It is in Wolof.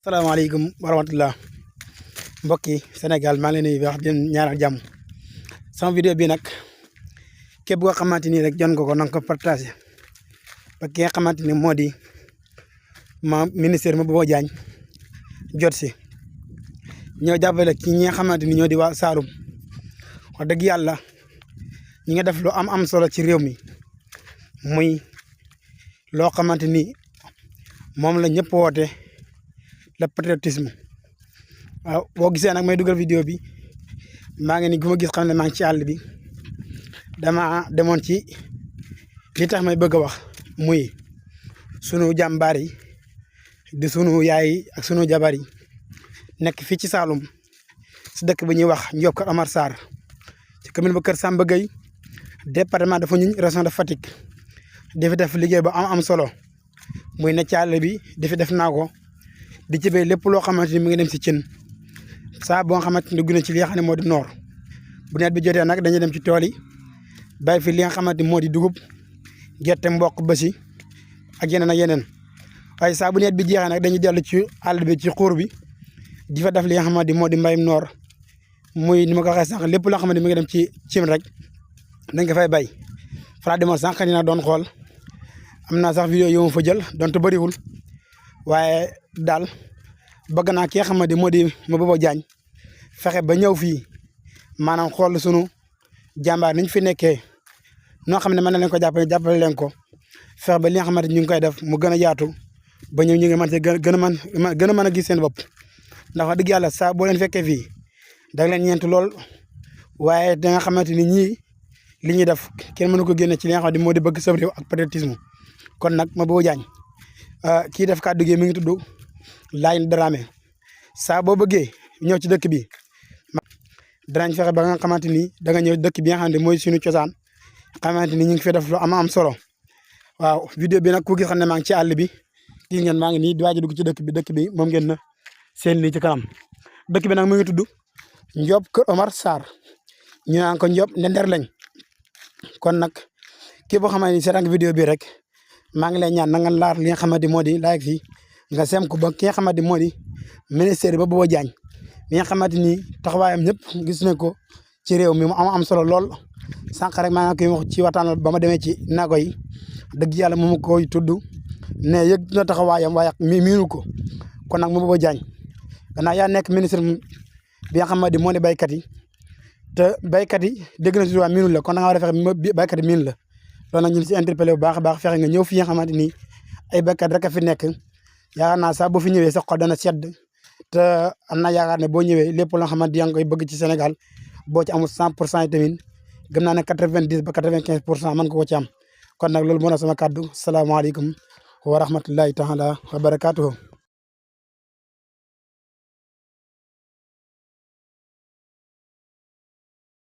salaamaaleykum wa rahmatulah mbokki Sénégal maa ngi leen di wax di leen ñaanal jàmm sama vidéo bi nag képp koo xamante ni rek jon nga ko na nga ko partagé ba ki nga xamante ni moo di ministère Mabouba Diagne jot si ñoo jàppale ci ñi nga xamante ni ñoo di waa Saloum wax dëgg yàlla ñi nga def lu am solo ci réew mi muy loo xamante ni moom la ñëpp woote. Le patriotisme waaw boo gisee nag may dugal vidéo bi maa ngi ni gu ma gis xam ne maa ngi ci àll bi dama demoon ci li tax may bëgg a wax muy sunu jàmbaar yi di sunu yaay ak sunu jabar yi nekk fii ci Saloum si dëkk bi ñuy wax Ndiop Kër Omar Sarr ci commune ba Kër Samba Gueye département de Foundiougne région de Fatick di fi def liggéey ba am solo muy ne ci àll bi di fi def naa ko. di ci béy lépp loo xamante ni mi ngi dem si cin saa boo nga xamante ni dugg ci li nga xam ne moo di noor bu nawet bi jotee nag dañuy dem ci tool yi bàyyi fi li nga xamante ni moo di dugub gerte mboq basi ak yeneen waaye saa bu nawet bi jeexee nag dañuy dellu ci àll bi ci xuur bi di fa def li nga xamante ni moo di mbayum noor muy ni ma ko waxee sànq lépp loo xamante ni mi ngi dem ci cim rek dañ ko fay bay. Fara demoon sànq dina doon xool am naa sax vidéo yu ma fa jël donte bëriwul. waaye daal bëgg naa ki nga xamante moo di Mabouba Diagne fexe ba ñëw fii maanaam xool sunu jàmbaar niñ fi nekkee noo xam ne mën na leen ko jàppale leen ko fexe ba li nga xamante ñu ngi koy def mu gën a yaatu ba ñëw ñu ngi mën gën a mën a gis seen bopp ndax wax dëgg yàlla saa boo leen fekkee fii da leen ñeent lool waaye da nga xamante ni ñii li ñuy def kenn mënu ko génne ci li nga xam ne moo di bëgg sa réew ak patriotisme kon nag Mabouba Diagne kii def kàddu gi mi ngi tudd Laye Dramé saa boo bëggee ñëw ci dëkk bi danañ fexe ba nga xamante ni da nga ñëw dëkk bi nga xam ne mooy suñu cosaan xamante ni ñu ngi fi def lu am solo waaw vidéo bi nag ku gis xam ne maa ngi ci àll bi gis ngeen maa ngi nii di waaj a dugg ci dëkk bi moom ngeen na seen lii ci kanam dëkk bi nag mu ngi tudd Ndiop Kër Omar Sarr ñu naan ko Ndiop Ndender lañ kon nag képp boo xamante ni seetaan vidéo bi rek. maa ngi lay ñaan na nga laar li nga xamante moo di like fii nga sem ko ba ki nga xamante moo di ministère Mabouba Diagne mi nga xamante ni taxawaayam ñëpp gis nañ ko ci réew mi mu am solo lool sànq rek maa ngi koy wax ci waxtaan ba ma demee ci nago yi dëgg yàlla moom koy tudd ne yëg na taxawaayam waaye miinu ko kon nag Mabouba Diagne gannaaw yaa nekk ministre bi nga xamante moo di béykat yi te béykat yi dégg na si waa miinu la kon da nga war a fexe béykat yi miin la. loolu nag ñu ngi si interpellé bu baax a baax fexe nga ñëw fi nga xamante ni ay béykat rek a fi nekk yaakaar naa sax boo fi ñëwee sa xol dana sedd te am na yaakaar ne boo ñëwee lépp loo xamante yaa ngi koy bëgg ci Sénégal boo ci amul 100% tamit gëm naa ne 90 ba 95% mën nga ko ci am kon nag loolu moo na sama kàddu salaamaaleykum wa rahmatullahi taala wa barakaatuhu